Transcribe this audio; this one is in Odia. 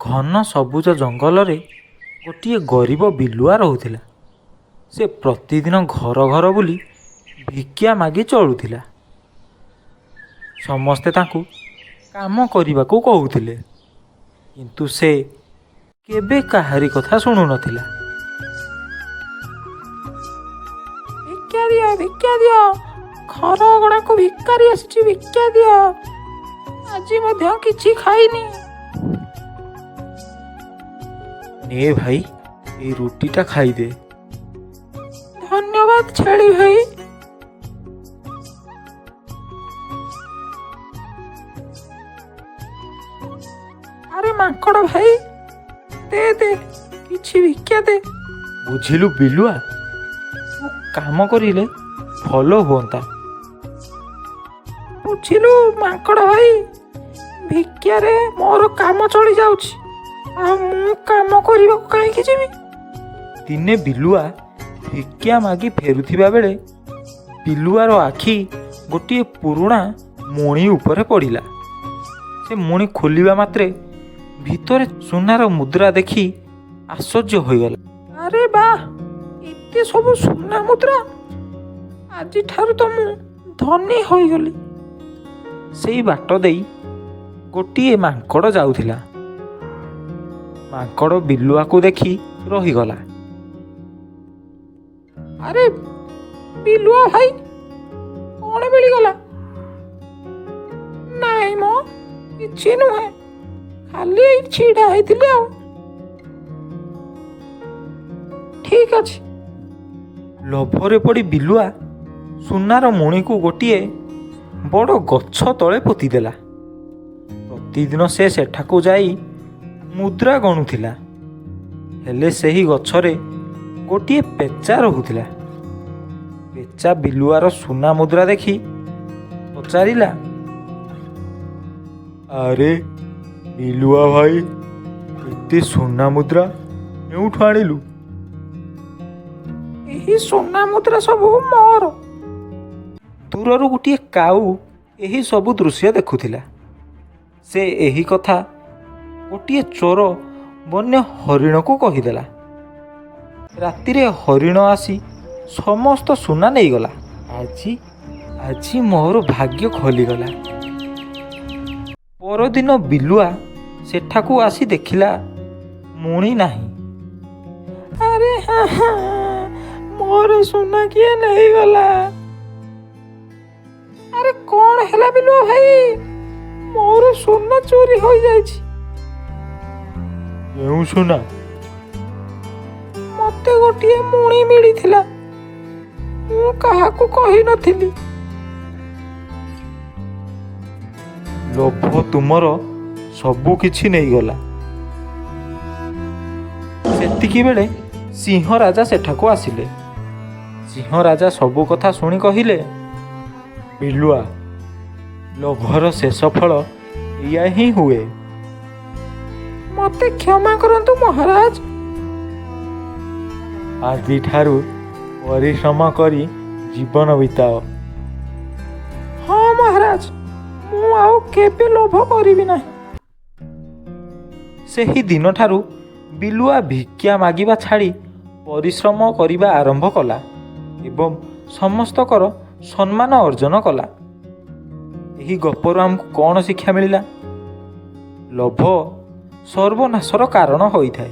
ଘନ ସବୁଜ ଜଙ୍ଗଲରେ ଗୋଟିଏ ଗରିବ ବିଲୁଆ ରହୁଥିଲା। ସେ ପ୍ରତିଦିନ ଘର ଘର ବୁଲି ଭିକ୍ଷା ମାଗି ଚଳୁଥିଲା। ସମସ୍ତେ ତାଙ୍କୁ କାମ କରିବାକୁ କହୁଥିଲେ, କିନ୍ତୁ ସେ କେବେ କାହାରି କଥା ଶୁଣୁନଥିଲା। ଭିକ୍ଷା ଦିଅ, ଭିକ୍ଷା ଦିଅ, ଘର ଅଗଣାକୁ ଭିକାରୀ ଆସିଛି, ଭିକ୍ଷା ଦିଅ। ଆଜି ମଧ୍ୟ କିଛି ଖାଇନି। ନେ ଭାଇ, ଏଇ ରୁଟିଟା ଖାଇଦେ। ଧନ୍ୟବାଦ ଛେଳି ଭାଇ। ଆରେ ମାଙ୍କଡ଼ ଭାଇ, ଦେ ଦେ, କିଛି ଭିକ୍ଷା ଦେ। ବୁଝିଲୁ ବିଲୁଆ, ତୁ କାମ କରିଲେ ଭଲ ହୁଅନ୍ତା। ବୁଝିଲୁ ମାଙ୍କଡ଼ ଭାଇ, ଭିକ୍ଷାରେ ମୋର କାମ ଚଳି ଯାଉଛି, ଆଉ ମୁଁ କାମ କରିବାକୁ କାହିଁକି ଯିବି? ଦିନେ ବିଲୁଆ ଭିକ୍ଷା ମାଗି ଫେରୁଥିବା ବେଳେ ବିଲୁଆର ଆଖି ଗୋଟିଏ ପୁରୁଣା ମୁଣି ଉପରେ ପଡ଼ିଲା। ସେ ମୁଣି ଖୋଲିବା ମାତ୍ରେ ଭିତରେ ସୁନାର ମୁଦ୍ରା ଦେଖି ଆଶ୍ଚର୍ଯ୍ୟ ହୋଇଗଲା। ଆରେ ବାଃ, ଏତେ ସବୁ ସୁନା ମୁଦ୍ରା! ଆଜିଠାରୁ ତ ମୁଁ ଧନୀ ହୋଇଗଲି। ସେଇ ବାଟ ଦେଇ ଗୋଟିଏ ମାଙ୍କଡ଼ ଯାଉଥିଲା। ମାଙ୍କଡ଼ ବିଲୁଆକୁ ଦେଖି ରହିଗଲା। ଆରେ ବିଲୁଆ ଭାଇ, କ'ଣ ମିଳିଗଲା? ନାଇଁ ମ, କିଛି ନୁହେଁ, ଖାଲି ଏଇ ଛିଡ଼ା ହେଇଥିଲି ଆଉ। ଠିକ ଅଛି। ଲୋଭରେ ପଡ଼ି ବିଲୁଆ ସୁନାର ମୁଣିକୁ ଗୋଟିଏ ବଡ଼ ଗଛ ତଳେ ପୋତିଦେଲା। ପ୍ରତିଦିନ ସେ ସେଠାକୁ ଯାଇ ମୁଦ୍ରା ଗଣୁଥିଲା। ହେଲେ ସେହି ଗଛରେ ଗୋଟିଏ ପେଚା ରହୁଥିଲା। ପେଚା ବିଲୁଆର ସୁନା ମୁଦ୍ରା ଦେଖି ପଚାରିଲା, ଆରେ ବିଲୁଆ ଭାଇ, ଏତେ ସୁନା ମୁଦ୍ରା କେଉଁଠୁ ଆଣିଲୁ? ଏହି ସୁନା ମୁଦ୍ରା ସବୁ ମୋର। ଦୂରରୁ ଗୋଟିଏ କାଉ ଏହି ସବୁ ଦୃଶ୍ୟ ଦେଖୁଥିଲା। ସେ ଏହି କଥା ଗୋଟିଏ ଚୋର ବନ୍ୟ ହରିଣକୁ କହିଦେଲା। ରାତିରେ ହରିଣ ଆସି ସମସ୍ତ ସୁନା ନେଇଗଲା। ଆଜି ଆଜି ମୋର ଭାଗ୍ୟ ଖୋଲିଗଲା। ପରଦିନ ବିଲୁଆ ସେଠାକୁ ଆସି ଦେଖିଲା ମୁଣି ନାହିଁ। ଆରେ ହଁ ହଁ, ମୋର ସୁନା କିଏ ନେଇଗଲା? ଆରେ କ'ଣ ହେଲା ବିଲୁଆ ଭାଇ? ମୋର ସୁନା ଚୋରି ହୋଇଯାଇଛି। କେଉଁ ସୁନା? ମତେ ଗୋଟିଏ ମୁଣି ମିଳିଥିଲା, ମୁଁ କାହାକୁ କହିନଥିଲି। ଲୋଭ ତୁମର ସବୁ କିଛି ନେଇଗଲା। ସେତିକି ବେଳେ ସିଂହ ରାଜା ସେଠାକୁ ଆସିଲେ। ସିଂହ ରାଜା ସବୁ କଥା ଶୁଣି କହିଲେ, ବିଲୁଆ, ଲୋଭର ଶେଷ ଫଳ ଏଇଆ ହିଁ ହୁଏ। ମତେ କ୍ଷମା କରନ୍ତୁ ମହାରାଜ। ଆଜିଠାରୁ ପରିଶ୍ରମ କରି ଜୀବନ ବିତାଅ। ହଁ ମହାରାଜ, ମୁଁ ଆଉ କେବେ ଲୋଭ କରିବି ନାହିଁ। ସେହି ଦିନଠାରୁ ବିଲୁଆ ଭିକ୍ଷା ମାଗିବା ଛାଡ଼ି ପରିଶ୍ରମ କରିବା ଆରମ୍ଭ କଲା ଏବଂ ସମସ୍ତଙ୍କର ସମ୍ମାନ ଅର୍ଜନ କଲା। ଏହି ଗପରୁ ଆମକୁ କ'ଣ ଶିକ୍ଷା ମିଳିଲା? ଲୋଭ ସର୍ବନାଶର କାରଣ ହୋଇଥାଏ।